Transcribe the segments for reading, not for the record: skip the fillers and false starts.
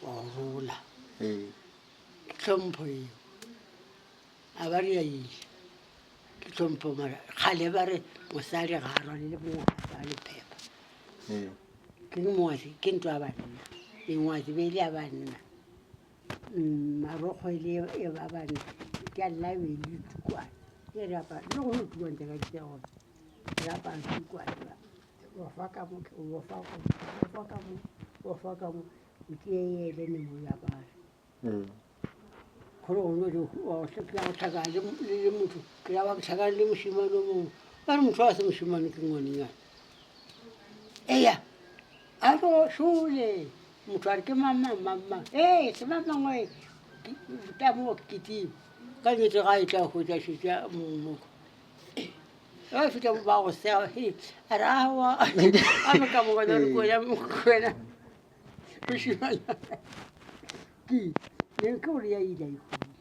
Wa go rola. Ke tlhompho eo. A ba re ya ile. Ke tlhompho mara kgale ba re mosadi ga a rwale le mongwatsi a le phepa. Ke mongwatsi ke ntho ya banna. Mengwatsi be e le ya banna. Marokgo e le e ba banna. Ke a lla e be e le ditukwane. E re apara le gona ditukwane tša ka di tša gona. Re apara ditukwane. Bofa ka mo, bofa ka mo, bofa ka mo, bofa ka mo. O tšee ele ne mo e apara. Gore gongwe ke ya go hlakana le motho, ke ya go hlakana le mošemane o mongwe. Ba re motho a se mošemane ke ngwanenyana. Eya, a re šole motho a re ke mang mang mang mang. Ee, se mang mang oe, ka moo ke kitima. Ka nnete ga e tla hwetša šetša moko. Ba fihla mo ba go sega, he, a re aowa, a mo ka mo bona re ko ya mokwena. Mošemanyana. Ke ne ke gore ya ile e hwile.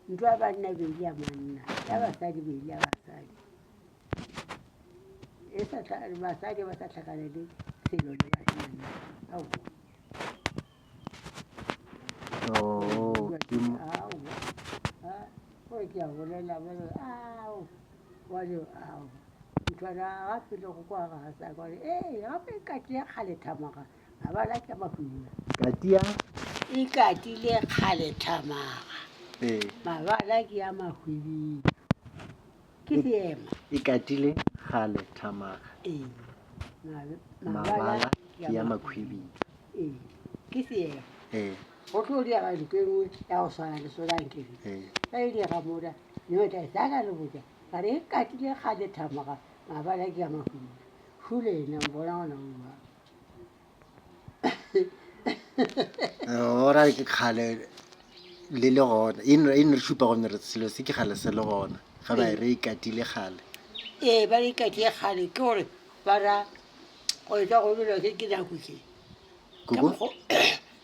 Ntlo ya banna e be e le ya manna, ya basadi be e le ya basadi. E sa basadi ba sa hlakana le selo le bašemane, aowa. Oh, ke mo- Aowa. Ah, gore ke a bolela ba re ao wa re ao nthwana gape le go kwa ga sa kwa re ee gape e katile kgale thamaga a ba la ke mahwila Katia? e katile kgale thamaga Ee. mabala ke a mahwibidi ke seema E katile kgale thamaga. ee Mabala ke ya makhwibidu. Ee ke seema Ee. go tlo diega ntho e nngwe ya go swana le solankere Ee. ge e diega mola nyota e sa ka le botša ka re e katile kgale thamaga mabala ke ya mahwibidu šule ena mbona gona moa Gora ke kgale le le gona e no e no re šupa gonne re selo se ke kgale se le gona ga ba re ikatile kgale. Ee ba re ikatile kgale ke gore ba ra go etsa go dira ke ke nako ke ka Koko? mokgo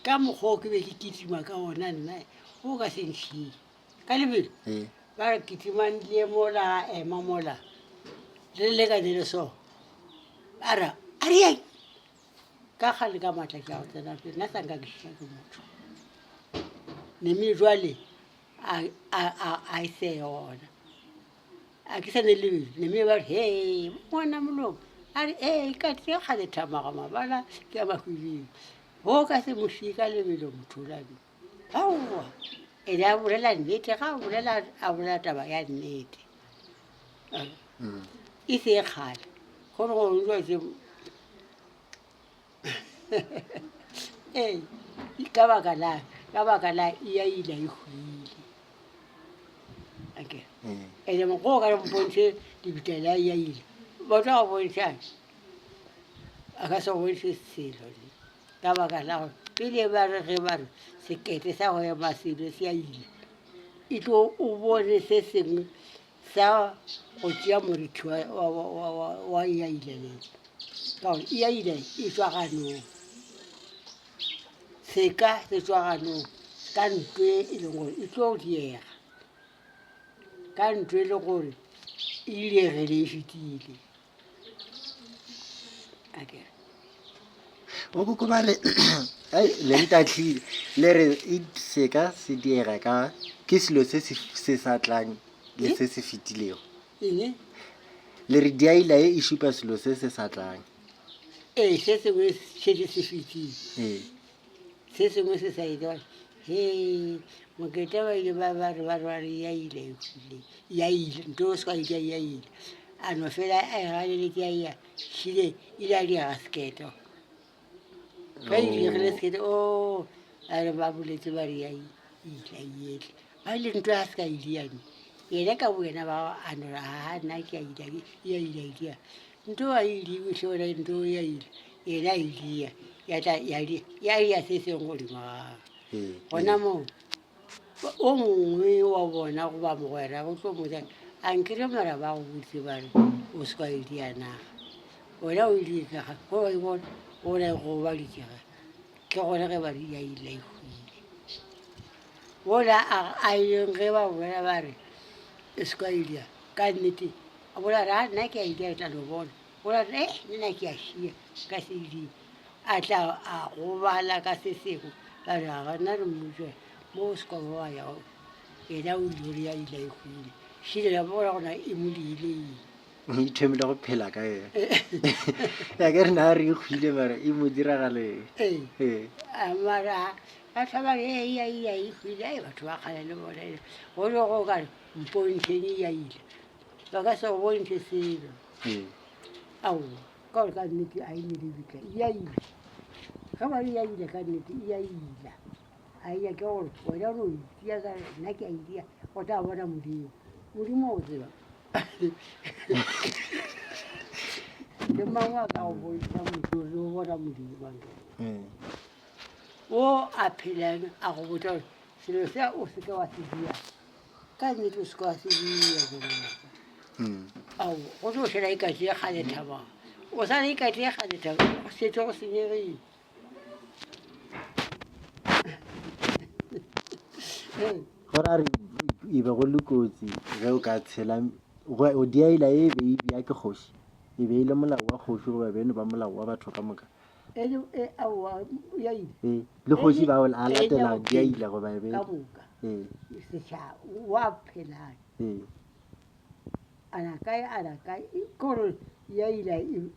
ka mokgwa o ke be ke kitima ka ona nna o ka se ntšhie ka lebelo Ee. ba re kitimang le mola ema mola le lekane le so a ra a re yeng Ka kgale ka maatla ke a go tsena pele, nna sa nka ke šiša ke motho. Neme jwale a e se yona. A ke sa ne lebelo, neme ba re he ngwana molomo. A re ee ka tse kgale thamaga mabala ke a mahwibidu. Bo ka se mo šie ka lebelo motho ola. Aowa, ene a bolela nnete, ga a bolela a bolela taba ya nnete. E se kgale, gore go jwa tse Ee, ka baka la ka baka la e ya ile e hwile. Akere. Ene mokgwa o ka re mpontšhe lebitla la ya ile. Ba tla go bontšhang? A ka se go bontšhe selo. Ka baka la gore pele ba re ge ba re sekete sa go ema selo se a ile, e tlo o bone se sengwe sa go tšea morithi wa ya ile le ka gore ya ile e tšwa ganong seka se tšwa ganong ka ntlo e e leng gore e tlo diega ka ntlo e le gore e diegile e fetile akere Bokoko ba re ai le ntatlhile le re e seka se diega ka ke selo se se se sa tlang le se se fetilego. Eng? Le re diaila e e šupa selo se se sa tlang. Ee, se sengwe šetše se fetile. Ee. Se sengwe se sa ile he mokete ba ile ba ba re ba re ba re ya ile e hwile ya ile nto o se ka ile ya ile a no fela a e ganeletše ya ya šile ile a diega seketo ge e diegile seketo o a re ba boletse ba re ya ile etle ba ile ntlo ya se ka ile yane yena ka bo yena ba a no re a nna ke a ile ya ile ile ntlo a ile hle ona ntlo ya ile yena a ile ya tla ya ya ya se sengwe godimo ga gagwe gona moo O mongwe wa bona goba mogwera o tlo mmotša a nkere mara ba go botse ba re o se ka e dia na wena o ile ka ga go e bona o re go gobaditše ge ke gona ge ba re ya ile e hwile bola a ileng ge ba bolela ba re e se ka e dia ka nnete a bola re a nna ke a ile ke tla no bona bola re eh nna ke a šia ka se ile a tla a gobala ka se sengwe. Ba re aga nna re mmotse mo o se kwa ba wa ya yena o ile gore ya ile e hwile. Šile ya bona gona e mo diile eng. E thomile go phela ka yena. Ya ke re na re e hwile mara e mo diragaleng. Ee. A mara batho ba re e ya ya e hwile ai batho ba kgale le bona. Go le go ka re mpontšheng e ya ile. Ba ka se go bontšhe selo. Ee. Aowa ka gore ka nnete a e ne lebitla e ya ile. Ge ba re ya ile ka nnete e ya ila. A e nyake gore wena o no itia ka re nna ke a itia o tla bona Modimo. Modimo o tseba. Ke mang a ka go bontšha Modimo o bona Modimo ankere. Ee. O a phelang a go botša gore selo se o se ke wa se dira. Ka nnete o se ke wa se dira ngwanaka. Ao go tlo šala e ka tšea kgale thabang. O sa le e ka tšea kgale thabang go šetše go senyegile. Gore a re e be go le kotsi ge o ka tshela go diaila e be e bea ke kgoši e be e le molao wa kgoši goba beno ba molao wa batho ka moka E le e aowa ya ile. Ee, le kgoši ba a latela diaila goba e be Ka moka. Ee. Setšhaba wa phelang. Ee. A na kae a na kae kore ya ila e.